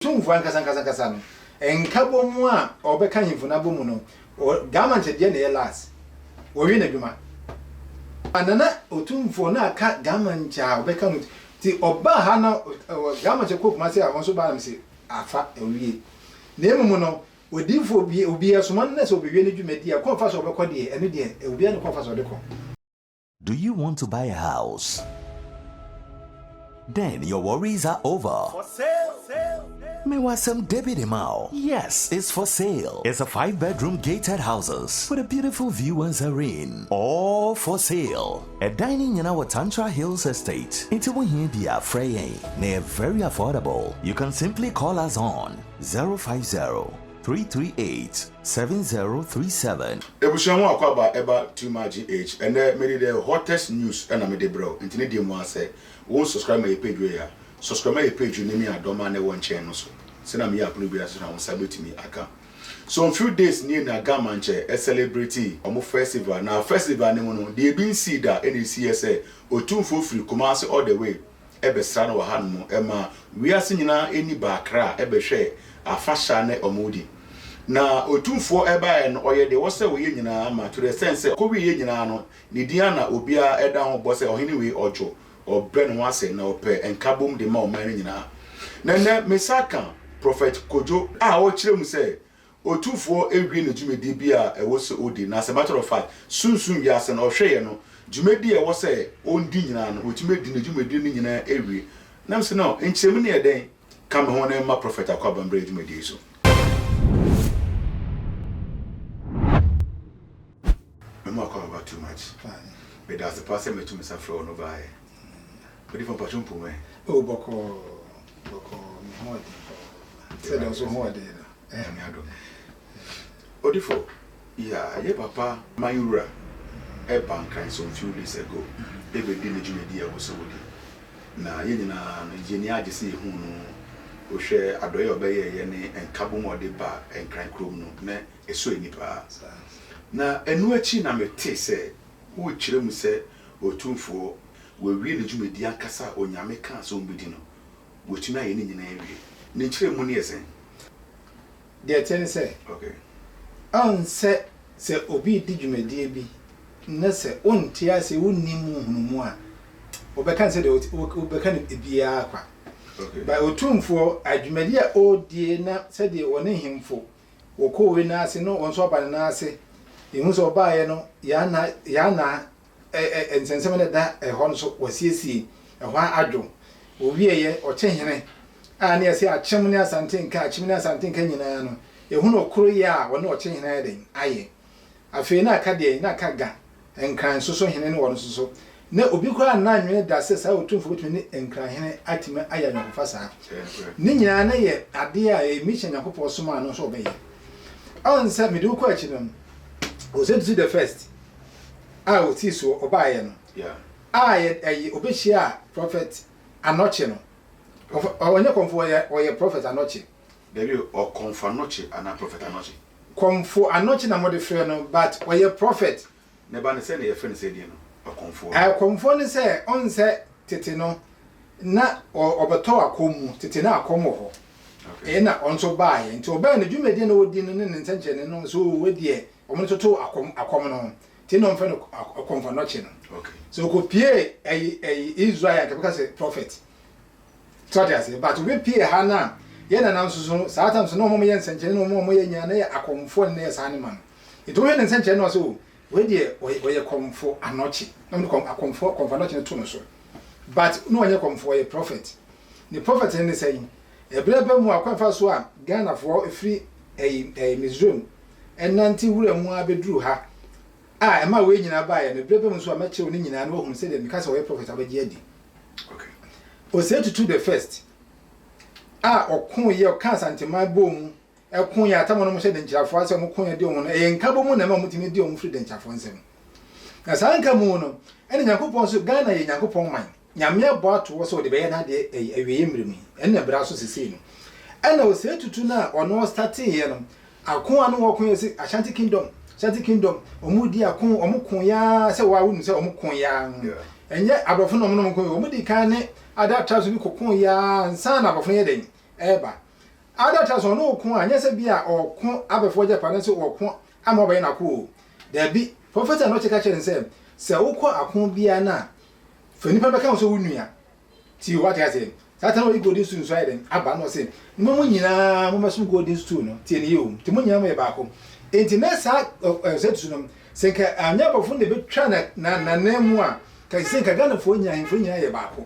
Tumfoɔ ankasa ankasa ankasa no, nkabom a ɔbɛka ahemfo no abɔ mu no, Garmankyɛ deɛ na ɛyɛ last. Wɔwie n'adwuma. Nana Otumfoɔ na aka Garmankyɛ a ɔbɛka no nti ɔbaa ha na Garmankyɛ kɔɔ Kumasi a wɔn nso baa na mese afa ɔwie. Na mmom no, odiyifoɔ bi obi asoma no na sɛ ɔbɛwie ne dwumadi a, kwan fa so ɔbɛkɔ deɛ, ɛno deɛ obiara ne kwan fa so ɔde kɔ. Do you want to buy a house? Then your worries are over. For sale. Mewasem Debbie Mao. Yes, it's for sale. It's a 5-bedroom gated houses with a beautiful view and serene. All for sale. A dining in our Tantra Hills Estate. Into Wahibia Freying. They're very affordable. You can simply call us on 050 338 7037. Ebusua ho akwaaba ɛba Too Much GH ɛnɛ mede the hottest news ɛna mede brɛ wo nti ne deɛ mu ara sɛ wo nsubscribe ma yɛ page wei a subscribe ma yɛ page no ne adɔma a na ɛwɔ nkyɛn no so sɛnea meyɛ apono biara so na wo nsa bɛtumi aka. Some few days nie na Ghana nkyɛ ɛcelebrate ɔmo festival na festival no mu no deɛ ebi nsii da ɛna ɛsiiɛ sɛ Otumfoɔ firi Kumasi all the way bɛsra no wɔ hanom ma wiase nyinaa ani baa Accra bɛhwɛɛ afahyɛ a na wɔredi. Na Otumfoɔ baeɛ no, ɔyɛ deɛ ɛwɔ sɛ ɔyɛ nyinaa ma to the extent sɛ ɔkɔwieeɛ nyinaa no, ne din ara na obiara da ho bɔ sɛ ɔhene wei ɔdwo, ɔbrɛ ne ho ase na ɔpɛ nkabom de ma ɔman no nyinaa. Na nnɛ me nsa aka Prophet Kojo a ɔrekyerɛ mu sɛ Otumfoɔ awie ne dwumadi bi a ɛwɔ sɛ odi, na as a matter of fact, sunsum wiase no, ɔhwɛeɛ no, dwumadi a ɛwɔ sɛ ɔndi nyinaa no, watumi adi ne dwumadi no nyinaa awie. Na mese no, nkyerɛmu no yɛ dɛn? Ka me ho na mma Prɔfɛt Akwaaba mmra yɛn dwumadie yi so. Mema Akwaaba too much. Meda ase paa sɛ meto me nsa frɛ wo no baeɛ. Odifo mpacho mpo mɛ. Oh bɔkɔɔ bɔkɔɔ me ho ɔden paa sɛ deɛ nso ho ɔden no. Nyame adom. Odifo yeah yɛ papa man wura ɛba Nkran some few days ago ɛbɛdi ne dwumadi a ɛwɔ sɛ ɔdi na yɛn nyinaa no yɛn ani agye sɛ yɛhuu no wohwɛ adɔeɛ a ɔbɛyɛɛyɛ ne nkabom a ɔde ba Nkran kurom no na ɛsɔ ani paa na ɛno akyi na metee sɛ worekyerɛ mu sɛ Otumfoɔ Wawie ne dwumadi ankasa a Onyame kaa sɛ ombedi no, watumi ayɛ ne nyinaa awie. Ne nkyerɛmu no yɛ sɛn? Deɛ ɛteɛ ne sɛ, ɔnsɛ sɛ obi redi dwumadie bi na sɛ wonte aseɛ, wonni mu nhunumu a, wobɛka no sɛdeɛ wobɛka no biara kwa. But Otumfoɔ, dwumadie a ɔredie na sɛdeɛ ɔne nhemfo wɔkɔɔ wei nan ase na wɔn nso aba ne nan ase, yɛhu sɛ ɔbaeɛ no, yɛn ana Ɛ nsɛnsɛm no da ɛhɔ no so wɔasiesie ɛhɔ a adwo. Wɔwieeɛ, ɔkyehene a ne yɛse Akyem ne Asante nka, Akyem ne Asante nka nyinaa no, yɛhunu ɔkoroyɛ a wɔne ɔkyehene ayɛ dɛn? Ayɛ. Afei na aka deɛn? Na aka Ga, Nkran nso so hene ne wɔn nso so. Na obi koraa nna nnwene da sɛ saa otumfoɔ bɛtumi ne Nkran hene atumi ayɛ ayɔnkofa saa. Ne nyinaa na yɛ adeɛ a ɛyɛ mission Nyankopɔn somaa no sɛ ɔbɛyɛ. Ɔn sɛ mede wo kɔ akyi no, Osei Tutu the first, a otsii so ɔbaeɛ no, a yɛ ɛyi obehyiaa Prophet Anɔkye no, ɔfɔ ɔnyɛ kɔmfo ɔyɛ ɔyɛ Prophet Anɔkye. Dabi o, ɔkɔmfo Anɔkye anaa Prophet Anɔkye? Kɔmfo Anɔkye na mode frɛ no but ɔyɛ Prophet. Na ɛba no sɛn na yɛfrɛ no saa din no, ɔkɔmfoɔ no? Ɛkɔmfoɔ ne sɛ ɔn sɛ tete no na ɔbɛtɔ akɔm mu, tete na akɔm wɔ hɔ, ɛna ɔno nso baeɛ, nti ɔbaeɛ no dwumadie na ɔdi no ne ne nsɛnkyerɛnne no nso wei deɛ Wɔn toto akɔm akɔm no ho nti na wɔfrɛ no akɔmfanɔkye no. So okopie ɛyi ɛyi Israel anka bɛka sɛ prophet. So ate ase but obi pie ha na yɛ nana nso so saa tam so na wɔn yɛ nsɛnkyerɛnne na wɔn wɔn yɛ nyinaa na yɛ akɔmfoɔ na yɛ saa ne ma no. Nti wohwɛ ne nsɛnkyerɛnne na ɔsɛ o wei deɛ ɔyɛ ɔyɛ kɔmfo anɔkye na wɔde kɔm akɔmfoɔ kɔmfanɔkye no to no so. But na ɔnyɛ kɔmfoɔ ɔyɛ prophet. Ne prophet no ne sɛn? Ɛberɛ ba mu a kwan fa so a Ghanafoɔ firi ɛyi ɛyi Misraim nante wura mu ara bɛduruu ha a ɛmaa wei nyinaa baeɛ no, berɛ bɛ mu nso a mɛkyerɛ wo ne nyinaa na woahunu sɛdeɛ meka sɛ ɔyɛ prɔfɛt a wobɛgye adi. Osei Tutu the first a ɔkoeɛ, ɔkaa Asanteman bɔɔ mu koeɛ, atam a na wɔhyɛ Denkyirafoɔ ase a wɔkoeɛ de wɔn no, ɛyɛ nkabɔ mu na ɛma wɔtumi de wɔn firi Denkyirafoɔ nsam. Na saa nka mu no, ɛna Nyankopɔn nso, Ghana yɛ Nyankopɔn man. Nyame abɔ ato hɔ sɛ ɔde bɛyɛ n'adeɛ ɛyi awieɛ mmerɛ mu yi, ɛna ɛbra so sesei no. Ɛna Osei Tutu no a ɔno ɔstarteeɛ no, ako a na wɔko yɛ sɛ Ashanti Kingdom, Ashanti Kingdom, wɔn di ako, wɔn ko yaa sɛ wɔa wonim sɛ wɔn ko yaa no. Ɛnyɛ aborɔfo na wɔn na wɔn ko yɛ, wɔn di kan ne other tribes bi kɔko yaa ansa na aborɔfo no yɛ dɛn ɛreba. Other tribes ɔne ɔko a, nyɛ sɛ bi a ɔko abɛfoɔ agyapadeɛ sɛ ɔko ama ɔbɛyɛ n'ako o. Dabi, Prophet Anokye ka kyerɛ no sɛ, sɛ wokɔ ako biara no a, fa nipa bɛka ho sɛ wo nua. Ti wate aseɛ? Saa ta na ɔyi golden stool nso ayɛ dɛn? Aba na ɔse, mo mo nyinaa mommɛsom golden stool no. Tie ne yie o. Nti mo nyinaa moyɛ baako. Enti na saa ɔsɛ tutu no, sɛ nka anyɛ abɔfo na ɛbɛtwa na n'anan mu a, ka sɛ nka Ghanafoɔ nyinaa, ahemfo nyinaa yɛ baako.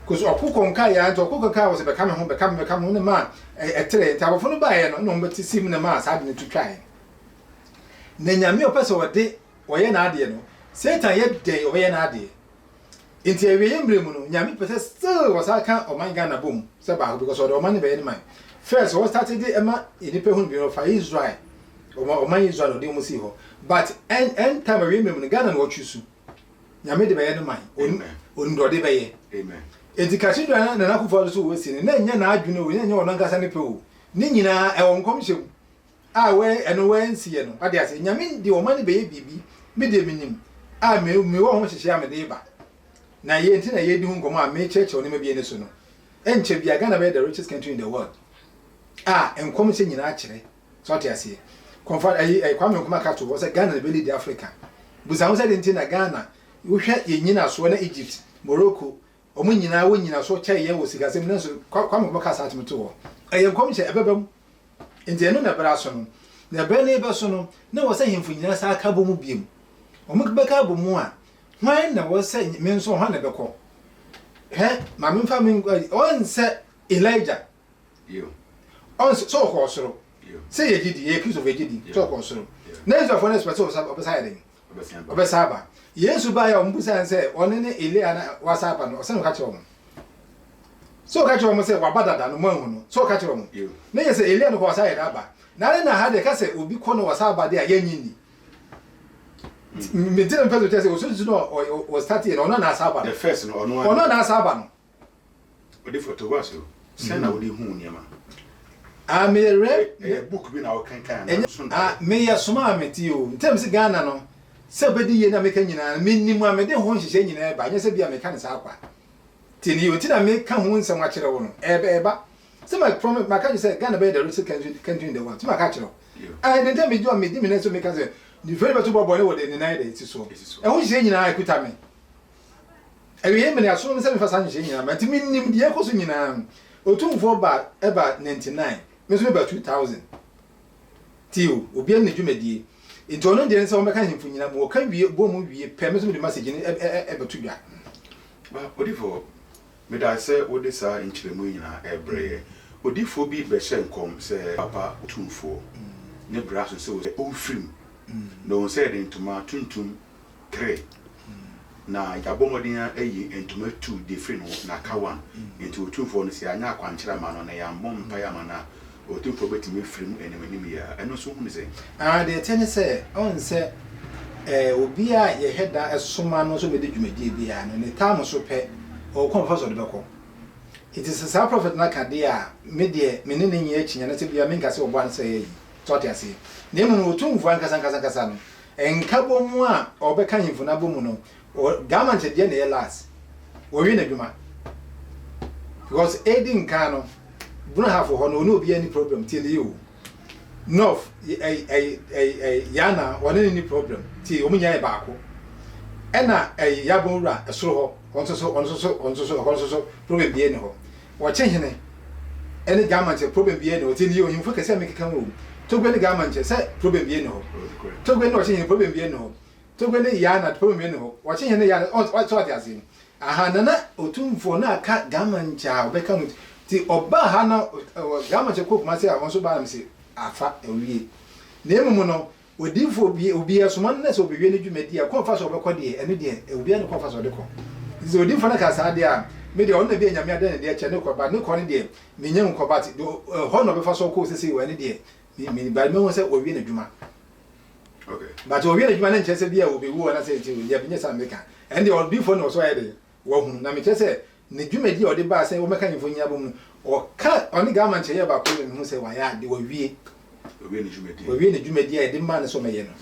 Kos ɔko kɔnka yɛ nti ɔko kɔnka wɔ sɛ bɛka me ho, bɛka me, bɛka me ho ne maa ɛtrɛ. Nti abɔfo no baeɛ no, na wɔn bɛte sim na maa saa de no tu twaeɛ. Na Nyame ɔpɛ sɛ ɔde ɔyɛ n'adeɛ no, Satan yɛ dɛn ɔbɛyɛ n'adeɛ. Nti awieɛ mmerɛ mu no, Nyame pɛ sɛ still ɔsan ka ɔman Ghana bom sɛ baako because ɔde ɔman no bɛyɛ ne man. First ɔ starte de ɛma nnipa hunu bi no ɔfa Israel, ɔman Israel na ɔde wɔn sii hɔ. But end, end time awieɛ mmerɛ mu no, Ghana na ɔtwi su. Nyame de bɛyɛ ne man. Onim, onim deɛ ɔde bɛyɛ. Amen. Nti cathedral na Nana Akufo-Addo so wɔsi no, na ɛnyɛ n'adwene o, na ɛnyɛ ɔno ankasa ne pɛ o. Ne nyinaa ɛwɔ nkɔmhyɛ mu. A wɛ ɛno wɛnsi yɛ no wate ase Nyame de ɔma no bɛyɛ biribi me deɛ menim a me me wɔ ho nhyehyɛɛ a mede ba na yɛ nti na yɛdi ho nkɔmmɔ a me kyerɛkyerɛ nneɛma bi ani so no ɛnkyɛ bia Ghana bɛyɛ the richest country in the world a nkɔmhyɛ nyinaa kyerɛ so wate aseɛ kɔnfa ɛyi ɛyi Kwame Nkrumah ka to hɔ sɛ Ghana na bɛ lead Africa busa ho sɛ de nti na Ghana wohwɛ yɛ nyinasoɔ na Egypt Morocco wɔn nyinaa wɔ nyinasoɔ kyɛn yɛn wɔ sikasɛm nanso Kwame Nkrumah ka saa tumi to hɔ ɛyɛ nkɔmhyɛ ɛbɛba mu Enti ɛno na ɛbɛrɛ aso no. Na ɛberɛ no rebɛso no, na ɛwɔ sɛ ahemfo nyinaa san ka bɔ mu bio. Wɔbɛka abɔ mu a, hwan na ɛwɔ sɛ me nso hwan na ɛbɛkɔ? Hwɛ, ma memfa me ɔnsɛ Elijah. Ɔnsɛ sɛ ɔkɔɔ soro. Sɛ yɛgye di, yɛyɛ Kristofo yɛgye di sɛ ɔkɔɔ soro. Na Israelfoɔ no expect sɛ ɔbɛsa ayɛ dɛn? Ɔbɛsa aba. Yesu baeɛ a wɔbisaa no sɛ ɔno ne Elia na wasa aba no, ɔsɛ na ɔka kyerɛ wɔn. Sɛ ɔka kyerɛ wɔn sɛ waba dada no, moanhu no. Sɛ ɔka kyerɛ wɔn. Na yɛ sɛ Elia no kɔ wasa yɛ aba. Na ade na ha deɛ ka sɛ obi kɔ no wasa aba deɛ a yɛnnye nni. Mete na mepɛ sɛ ɔkyerɛ sɛ ɔsɛ no ɔstart yɛ no ɔno na asa aba no. The first no ɔno ɔno na asa aba no. Odifo to hɔ ase o. Sɛn na wode hu nneɛma? Ah, meyɛ rɛ. Ɛyɛ book bi na wokenkan anaa so na? Ah, meyɛ soma a mete o. Ntɛm sɛ Ghana no, sɛ bɛdi yie na meka nyinaa no, menim a mede ho nhyehyɛ nyinaa ba. Nyɛ sɛ bi a meka no saa kwa. Tie ne yie o. Nti na meka ho nsɛm akyerɛ wo no. Ɛba, ɛba. Sɛ ma promise, maka kyerɛ sɛ Ghana bɛyɛ the richest country, country in the world. Sɛ maka akyerɛ wo. Ah, ɛde ntɛm medi a medi me nan so meka sɛ, nifiri bɛto bɔ bɔne wɔ de ne nan de si so. Ɛho nhyehyɛ nyinaa ɛkuta me. Awiei mede asono me sɛ memfa saa nhyehyɛe nyinaa mma, nti minim deɛ ɛkɔ so nyinaa. Otumfoɔ ba ɛba 99, me nso meba 2000. Ti o, obiara ne ne dwumadie. Nti ɔno deɛ ne sɛ wɔbɛka ahemfo nyinaa mu, wɔka wie, bɔ mu wie pɛ, me nso mede message no ɛbɛto dwa. Ba, odifoɔ, medaase sɛ wode saa nkyerɛmu yi nyinaa ɛrebrɛ yɛn. Odifoɔ bi bɛhyɛɛ nkɔm sɛ Papa Otumfoɔ ne berɛ aso sɛ ɔmfiri mu, na ɔhu sɛ yɛde ntoma tuntum Tre, na yɛabɔ mmɔden ara ayi ntoma tu de afiri ne ho, na aka one. Enti Otumfoɔ no, sɛ yɛanyɛ akwankyerɛ amma no, na yɛammɔ mpaeɛ amma no a, Otumfoɔ bɛtumi afiri mu anim anim yi ara. Ɛno nso wohu no sɛn? Ah, deɛ ɛteɛ ne sɛ, ɔn sɛ, eh, obi a yɛhwɛ da soma no sɛ ɔmmɛdi dwumadie biara no, ne time so pɛ, ɔwɔ kwan a ɔbɛfa so ɔde bɛkɔ. Enti sɛ saa prophet no aka deɛ a, me deɛ, me ne no nyɛ akyinnye, anaasɛ bia menka sɛ ɔboa no sɛ ɛyɛ ayi. So ɔte aseɛ? Na mmom no, Otumfoɔ ankasa ankasa ankasa no, Nkabom a ɔbɛka ahemfo no abɔ mu no, garment deɛ na ɛyɛ last. Wɔwie n'adwuma. Because edi nkan no, Brunhafo hɔ no, ɔne obiara ni problem, tie ne yie o. North, ɛy ɛy ɛy ɛy Yana, ɔne ne ni problem, tie, wɔn nyinaa yɛ baako. Ɛna ɛy Yabon wura, ɛsoro hɔ, ɔno nso so, ɔno nso so, ɔno nso so, ɛhɔ nso so, problem biara ni hɔ. Wɔkye hene ɛne Gama nkyɛ problem biara nni hɔ nti meyɛ ohimfo kɛse a mekeka ho o Togbe ne Gama nkyɛ sɛ problem biara nni hɔ Togbe ne ɔkye hene problem biara nni hɔ Togbe ne Yaa problem biara nni hɔ Wɔkye hene ne Yaa ɔ so ate aseɛ aha Nana Otumfoɔ na aka Gama nkyɛ a ɔbɛka ho nti ɔbaa ha na Gama nkyɛ kɔ Kumasi a wɔn nso baa na mese afa awie na mmom no Odiyifo obi obi asoma no na sɛ obewie ne dwumadi a, kwan a ɔfa so a ɔbɛkɔ deɛ, ɛno deɛ, obiara ne kwan a ɔfa so a ɔde kɔ. Nti sɛ odiyifo no ka saa deɛ a, me deɛ, ɔno na ebia Nyame ada no adi akyerɛ ne kɔ, but ne kɔ no deɛ, mennya mu kɔ, but deɛ ɛhɔ na ɔbɛfa so akɔ sesei o, ɛno deɛ, me, me, but mahu sɛ wawie n'adwuma. Okay. But ɔwie n'adwuma no nkyerɛ sɛ bia obewu anaasɛ nti, deɛ menyɛ saa na meka. Ɛno deɛ odiyifo no na ɔsɛ ɔyɛ dɛn? Wahunu. Na mekyerɛ sɛ, ne dwumadi a ɔde baa sɛ wɔmmɛka ahemfo nyinaa bom no, ɔka, ɔne Garma nkyerɛyɛ baako yi na mehu sɛ wayɛ ade, wawie. Wawie ne dwumadi. Wawie ne dwumadi a yɛde maa no sɛ ɔmmɛyɛ no.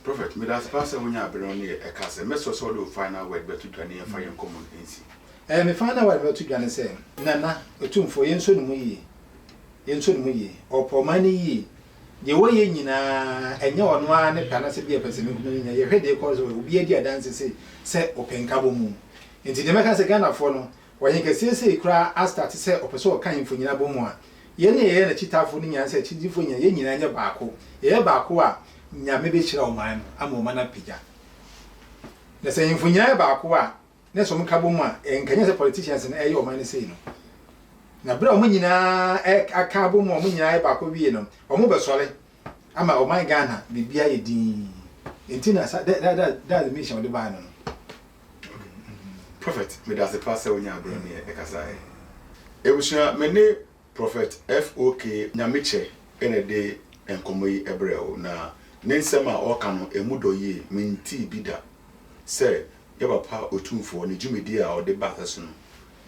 Prophet, meda ase paa sɛ wonyaa bere no ne yɛ ɛkasa. Mɛsrɛ sɛ wode wo final word bɛto dwa ne yɛmfa yɛn nkɔmmɔ no nsi. Ɛɛ, me final word a mebɛto dwa ne sɛ, Nana, Otumfoɔ, yɛnsɔ ne mu yie. Yɛnso ne mu yie. Ɔpɛ ɔman no yie. Deɛ wɔyɛ nyinaa, ɛnyɛ ɔno ara ne pɛ anaasɛ bi a pɛsɛmenkominya no nyinaa. Yɛhwɛ deɛ ɛkɔ so, obiara di adanse se sɛ ɔpɛ nkabɔmu. Nti deɛ mɛka sɛ Ghanafoɔ no, ɔhen kɛseɛ sei koraa astarte sɛ ɔpɛ sɛ ɔka ahemfo nyinaa bɔ mu a, yɛn a yɛyɛ n'akyitaafoɔ no nyinaa sɛ akyidifoɔ nyinaa, yɛn nyinaa nyɛ baako. Yɛyɛ baako a, Nyame bɛhyira ɔman no ama ɔman no apagya. Na sɛ ahemfo nyinaa yɛ baako a, na sɛ wɔka bɔ mu a, ɛnka nyɛ sɛ politicians no ɛyɛ ɔman no sei no. Na berɛ a wɔn nyinaa aka abɔ mu a wɔn nyinaa yɛ baako wie no, wɔn bɛsɔre ama ɔman Ghana biribiara yɛ dinn. Nti na sa that that that's the mission wɔde baa no no. Prophet, meda ase paa sɛ wonya aberɛ ne ɛkasaeɛ. Abusua, me ne Prophet FOK Nyamekyɛ na ɛde nkɔmmɔ yi brɛɛ wo, na ne nsɛm a ɔreka no ɛmu dɔ yie, mentee bi da sɛ yɛ papa Otumfoɔ ne dwumadie a ɔde ba asase so no,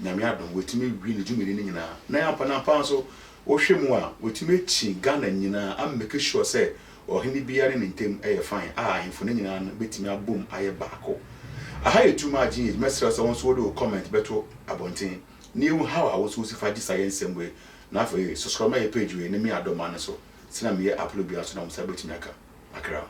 Nyame adom watumi awie ne dwumadie no nyinaa, na ampa na ampa ara nso wohwɛ mu a watumi akyi Ghana nyinaa a make sure sɛ ɔhene biara ne ne ntam yɛ fine a ahemfo no nyinaa no bɛtumi abom ayɛ baako. Aha yɛ Too Much GH, mɛsrɛ sɛ wo nso wode wo comment bɛto abɔnten na yɛhu how a wo nso wosi fa gye saa yɛ nsɛm wei na afei subscribe ma yɛ page wei ne me adɔma no so sɛnea meyɛ upload biara nso na wo nsa bɛtumi aka. Makra.